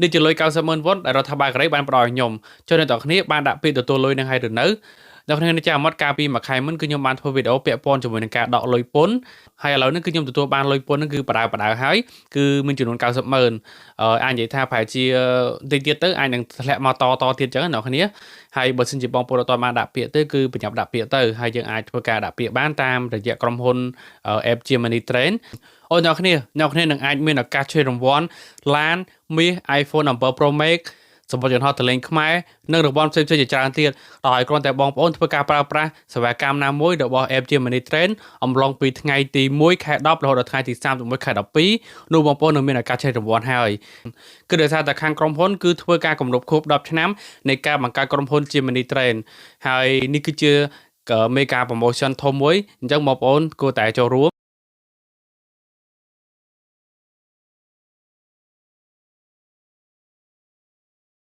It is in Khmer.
នេះជាលុយ90ម៉ឺនវ៉ុនដែលរដ្ឋាភិបាលកូរ៉េបានផ្ដល់ឲ្យខ្ញុំចុះអ្នកទាំងគ្នាបានដាក់ពាក្យទទួលលុយនឹងហើយឬនៅអ្នកគ្នាចាំអត់កាលពីមួយខែមុនគឺខ្ញុំបានធ្វើវីដេអូពាក់ព័ន្ធជាមួយនឹងការដកលុយពន្ធហើយឥឡូវនេះគឺខ្ញុំទទួលបានលុយពន្ធហ្នឹងគឺបដើបដើហើយគឺមានចំនួន90ម៉ឺនអាចនិយាយថាប្រហែលជាតិចទៀតទៅអាចនឹងធ្លាក់មកតតទៀតអញ្ចឹងអ្នកគ្នាហើយបើសិនជាបងប្អូនអត់បានដាក់ពាក្យទេគឺប្រញាប់ដាក់ពាក្យទៅហើយយើងអាចធ្វើការដាក់ពាក្យបានតាមរយៈក្រុមហ៊ុន app ជា Money Train អូអ្នកគ្នាអ្នកគ្នានឹងអាចមានឱកាសឆ្លៀតរង្វាន់ឡានមាស iPhone 7 Pro Max សម្បត្តិយន្តហោះតលេងខ្មែរនិងរង្វាន់ផ្សេងៗជាច្រើនទៀតដោយគ្រាន់តែបងប្អូនធ្វើការប្រើប្រាស់សេវាកម្មណាមួយរបស់ app ជា Money Train អំឡុងពីថ្ងៃទី1ខែ10រហូតដល់ថ្ងៃទី31ខែ12នោះបងប្អូននឹងមានឱកាសឆ្លៀតរង្វាន់ហើយគឺដោយសារតែខាងក្រុមហ៊ុនគឺធ្វើការគម្រប់ខួប10ឆ្នាំនៃការបង្កើតក្រុមហ៊ុនជា Money Train ហើយនេះគឺជាមេការ promotion ធំមួយអញ្ចឹងបងប្អូនគួរតែចូលរួម។